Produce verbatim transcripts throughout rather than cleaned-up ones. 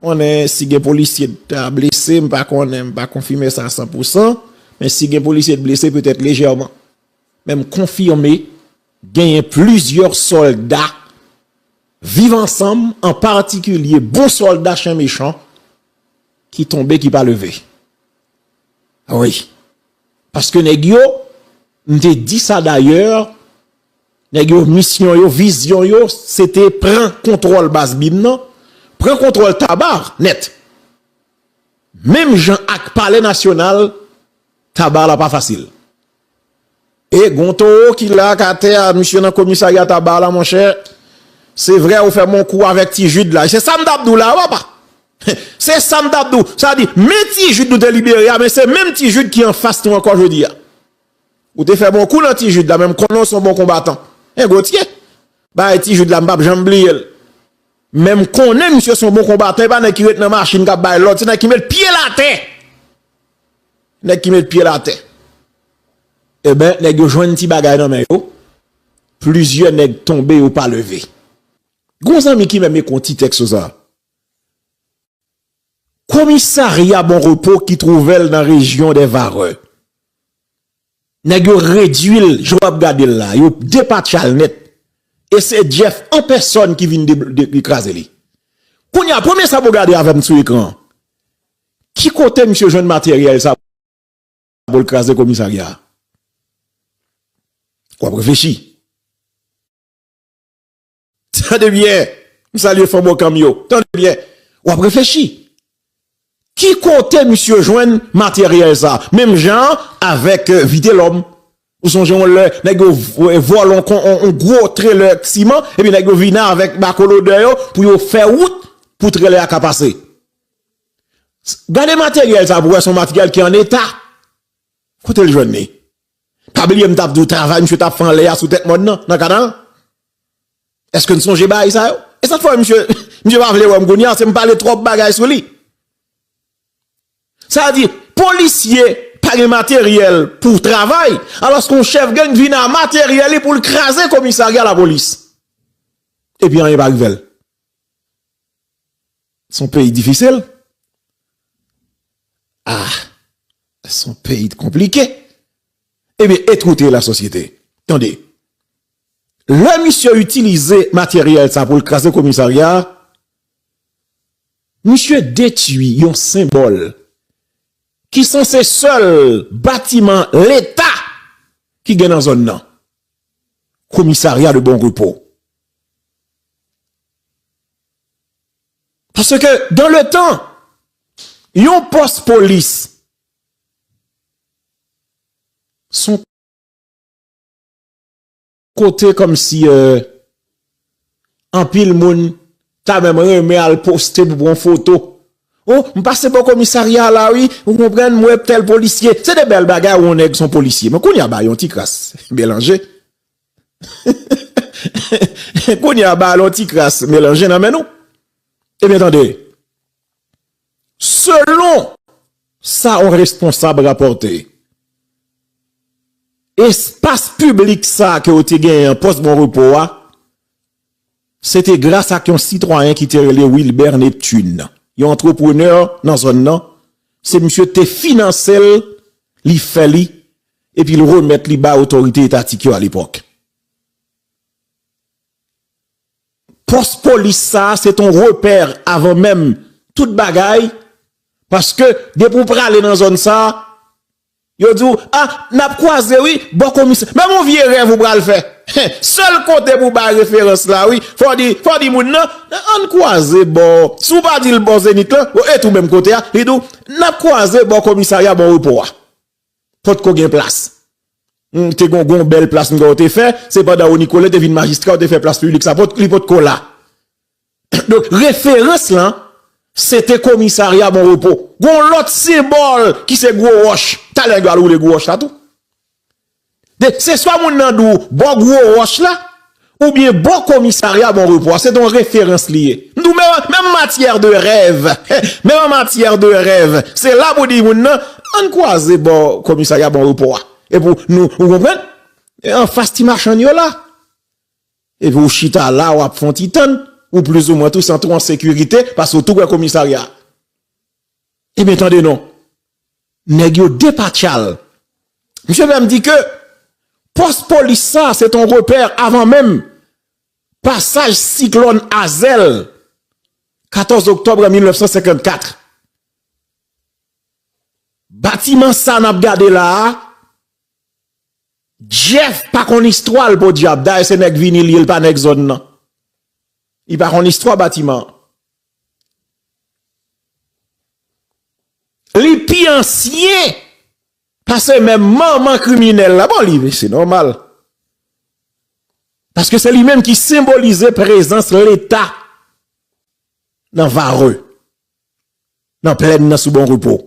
Konnen si gen polisye ta blese, m pa konnen, m pa konfime sa san pou san, men si gen polisye t blese, petèt lejèman. Men m konfime, genyen plizyè sòlda Viv Ansanm, an patikilye bon sòlda Chen Mechan, ki tonbe, ki pa leve. Wi. Paske nèg yo, m te di sa dayè, nèg yo, misyon yo, vizyon yo, se te pran kontwòl baz Bim nan, pran kontwòl Taba nèt. Menm jan ak Palè Nasyonal, Taba la pa fasil. E gon towo ki la ak atè a, misye nan komisarya Taba la, monchè. Se vre, ou fè bon kou avèk Ti Jid la. Se sa m t ap di w la, papa. Se sa m t ap di w. Sa di, men Ti Jid nou te libere a, men se menm Ti Jid ki anfas nou ankò jodi a. Ou te fè bon kou nan Ti Jid la, men m konnen w se yon bon konbatan. En Gotye. Bay Ti Jid la, m p ap janm bliye l. Men m konnen misye se yon bon konbatan, e pa nèg ki ret nan machin k ap bay lòd, se nèg ki met pye l atè. Nèg ki met pye l atè. Eben, nèg yo jwenn ti bagay nan men yo. Plizyè nèg tonbe, yo pa leve. Gon zanmi ki menm ekri yon ti tèks sou sa. Komisarya Bon Repo ki twouve l nan rejyon dè Varè. Nèg yo redui l, jan w ap gade l la, yo depatcha l nèt. E se Jeff an pèsòn ki vin de, de, de kraze li. Kounye a, premye sa pou w gade avè m sou ekran an. Ki kote misye jwenn materyèl sa pou l kraze komisarya a? W ap reflechi. Tande byen. M salye fanm Okanm yo. Tande byen. W ap reflechi. Ki kote misye jwenn materyèl sa? Menm jan avèk, euh, Vitelòm. Ou sonje yon lè, nèg yo v-, vòlè yon kon-, yon, yon gwo trelè siman, epi nèg yo vini avèk bako lodè yo pou yo fè wout pou trelè a ka pase. S-, gade materyèl sa pou wè se yon materyèl ki an eta. Kote l jwenn li? Pa bliye m t ap di w travay misye t ap fè anlè a sou tèt mòn nan, nan kanal. Èske n sonje bagay sa yo? E sa k fè misye, misye pa vle wè m kounye a, se m pale twòp bagay sou li. Sa di, polisye pa gen materyèl pou travay, alòske yon chèf gang vin a materyèl li pou l kraze komisarya lapolis. Epi anyen pa rive l. Se yon peyi difisil. Ah, se yon peyi konplike. Ebyen, écoutez la société. Tande. Lè misye itilize materyèl sa pou l kraze komisarya a, misye detwi yon senbòl ki sanse sèl batiman Leta ki gen nan zòn nan. Komisarya de Bon Repos. Paske, dans le temps, yon pòs polis, se yon kote kòmsi, euh, anpil moun ta menm renmen al poste pou pran foto. Oh, m pase bò komisarya a la, wi, ou konprann, m wè tèl polisye. Se de bèl bagay, ou yon nèg se yon polisye. Men kounye a ba yon ti kras melanje. Kounye a ba yon ti kras melanje nan men nou. Ebyen, tande. Selon sa yon responsab rapòte, espas piblik sa ke yo te genyen an pòs Bon Repo a, se te gras ak yon sitwayen ki te rele Wilbert Neptune, yon antreprenè nan zòn nan. Se misye te finanse l, li fè li, epi l remèt li bay otorite etatik yo alepòk. Pòs polis sa a, se t on repè avan menm tout bagay, paske depi w prale nan zòn sa a, yo di w, ah, n ap kwaze, wi, bò komisè. Menm yon vye rèv ou pral fè. Sèl kote pou bay referans la, wi, fò w di, fò w di moun nan, ann kwaze bò, si w pa di l bò Zenith lan, bon, e tou menm kote a, li di w, n ap kwaze bò komisarya Bon Repo a. Potko gen plas. Hmm, te gon, gon bèl plas m kwè w te fè, se pandan Rony Colin te vin majistra, w te fè plas piblik sa, pot, li potko la. Donk, referans lan, se te komisarya Bon Repo. Gon lòt senbòl ki se gwo wòch. Talè yo al woule gwo wòch la tou. De, se swa moun nan di w bò gwo wòch la, oubyen bò komisarya Bon Repo a. Se te yon referans li ye. M di w, menm, menm matyè de rèv, menm an matyè de rèv, se la pou di moun nan, ann kwaze bò komisarya Bon Repo a. Epi nou, ou konprann? E anfas ti machann yo la. Epi ou chita la, w ap fè yon ti tann. ou plizoumwen tou santi w an sekirite, paske w tou prè komisarya. Ebyen, tande non. Nèg yo depatcha l. Misye menm di ke pòs polis sa, se t on repè avan menm pasaj siklòn Azèl, katòz oktòb mil nèf san senkannkat. Batiman sa n ap gade la a, Jeff pa konn istwa l, podyab. Dayè, se nèg vinil li ye, l pa nèg zòn nan. Li pa konn istwa batiman an. Li pi ansyen pase menm manman kriminèl la. Bon, li, se nòmal. Paske se li menm ki senbolize prezans Leta nan Vare, nan plèn nan sou Bon Repo.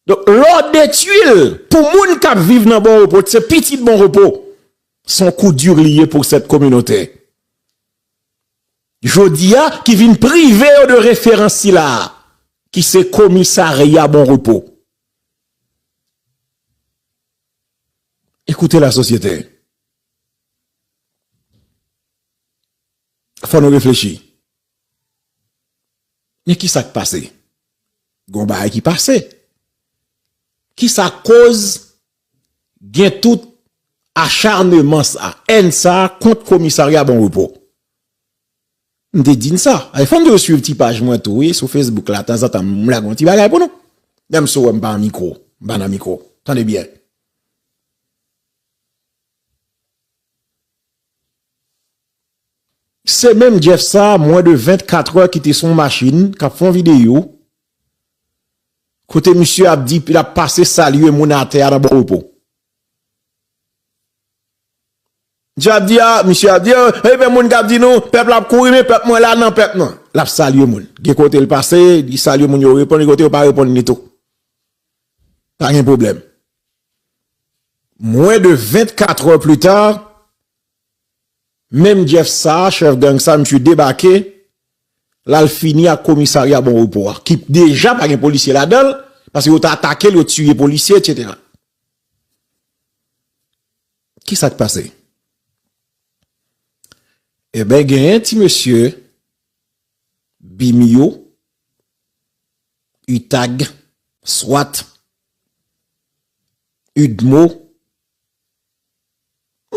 Donk, lè w detwi l pou moun k ap viv nan Bon Repo, se pitit Bon Repo, se yon kou di li ye pou sèt kominote. Jodi a, ki vin prive yo de referans sila a, ki se komisarya Bon Repo. Ekoute la sosyete. Fò nou reflechi. Men ki sa k pase? Gon bagay ki pase. Ki sa k koz gen tout acharneman sa, èn sa kont komisarya Bon Repo? M te di n sa. Ay, fò n toujou swiv ti paj mwen tou, wi, sou Facebook la, tanzantan, m lage yon ti bagay pou nou. Lè m sou wè m pa nan mikwo, m pa nan mikwo. Tande byen. Se menm Jeff sa, mwen de vennkat è, ki te sou yon machin, k ap fè yon videyo, kote misye ap di, l ap pase salye moun atè a nan Bon Repo. Misye ap di, a, misye ap di, a, ebyen, moun k ap di nou, pèp la ap kouri, men pèp mwen la, nan pèp nan. L ap salye moun. Gen kote l pase, li salye moun, yo reponn, gen kote yo pa reponn li tou. Pa gen pwoblèm. Mwen de vennkat è pli ta, menm Jeff sa, chèf gang sa, misye debake, l al fini ak komisarya Bon Repo a, ki deja pa gen polisye ladan l, paske yo t atake l, yo tiye polisye, etsetera. Ki sa k pase? Enben, genyen ti mesye, bim yo, utag, swat, udmo,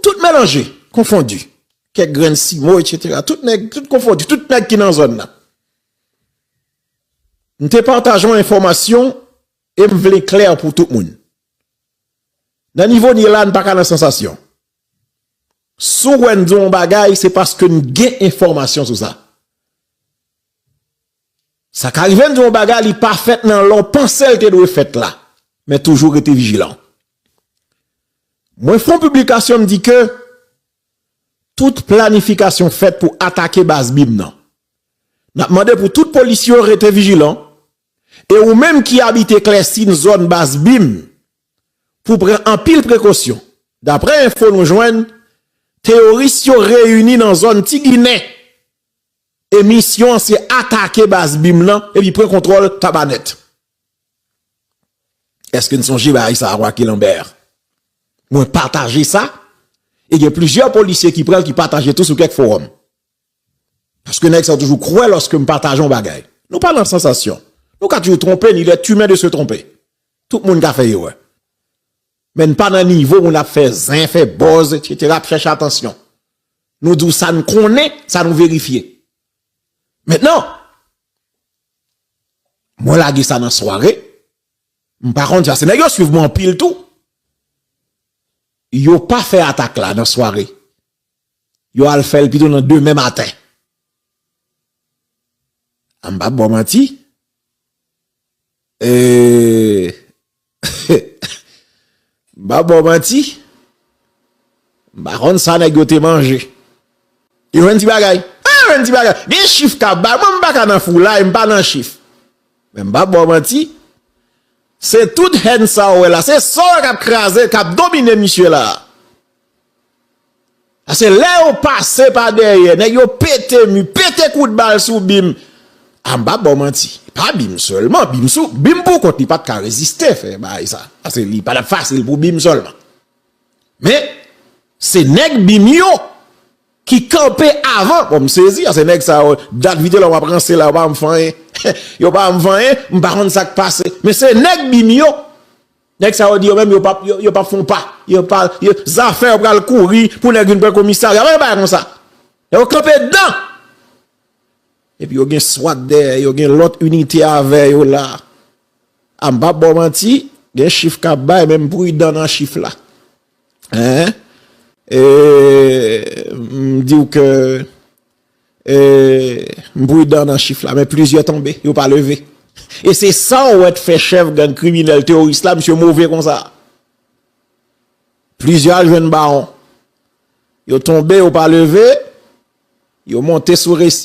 tout melanje, konfondi. Kèk grenn simo, etsetera. Tout nèg, tout konfondi, tout nèg ki nan zòn nan. M te pataje yon enfòmasyon e m vle klè pou tout moun. Nan nivo n ye la, n pa ka nan sansasyon. Si w wè n di w yon bagay, se paske n gen enfòmasyon sou sa. Sa ka rive n di w yon bagay, li pa fèt nan lè w panse l te dwe fèt la. Men toujou rete vijilan. Mwen fè yon piblikasyon, m di ke tout planifikasyon fèt pou atake baz bim nan. N ap mande pou tout polisye yo rete vijilan, e ou menm ki abite Klèsin, zòn baz bim, pou pran anpil prekosyon. Daprè enfo nou jwenn, teyoris yo reyini nan zòn Ti Ginen, e misyon an se atake baz bim nan epi pran kontwòl Tabanèt. Èske n sonje bagay sa a, Waky Lambert? Mwen pataje sa, e gen plizyè polisye ki pran l, ki pataje tou sou kèk fowòm. Paske nèg sa yo toujou kwè lòske m pataje yon bagay. Nou pa nan sansasyon. Nou ka toujou twonpe, ni lèt imen de se twonpe. Tout moun ka fè erè. Men n pa nan nivo moun ap fè zen, fè buzz, etsetera, ap chèche atansyon. Nou di w sa n konnen, sa nou verifye. Mentnan, mwen lage sa nan sware. M pa konn si se nèg yo swiv mwen anpil tou. Yo pa fè atak la nan sware. Yo al fè l pito nan demen maten. A, m p ap ba w manti. E, m p ap ba w manti. M pa konn sa nèg yo te manje. Yo jwenn ti bagay. A, yo jwenn ti bagay. Gen chif k ap bay. Mwen, m pa ka nan foulay, m pa nan chif. Men m p ap ba w manti. Se tout hèn sa w wè la. Se sa w wè k ap kraze, k ap domine misye la. Paske lè yo pase pa dèyè, nèg yo pete mi, pete kout bal sou bim. A, m p ap ba w manti. Pa bim sèlman, bim sou, bim pou kont li pa t ka reziste fè bagay sa. Paske li pa t ap fasil pou bim sèlman. Men, se nèg bim yo ki kanpe avan. Bon, m sezi, se nèg sa yo, dat vitelòm ap ranse la, yo pa m fè anyen. Yo pa m fè anyen, m pa konn sa k pase. Men se nèg bim yo. Nèg sa yo di yo menm, yo p ap, yo, yo p ap fè yon pa. Yo pa, yo, zafè yo pral kouri pou nèg vin pran komisarya. Pa gen bagay konsa. Yo kanpe dedan. Epi yo gen swat dèyè, yo gen lòt inite avè yo la. A m p ap ba w manti, gen chif k ap bay, men m pridan nan chif la. Hein? E, m di w ke, e, m pridan nan chif la, men plizyè tonbe, yo pa leve. E se sa w wè t fè chèf gang kriminèl teworis la, misye move konsa. Plizyè al jwenn bawon. Yo tonbe, yo pa leve, yo monte sou res-,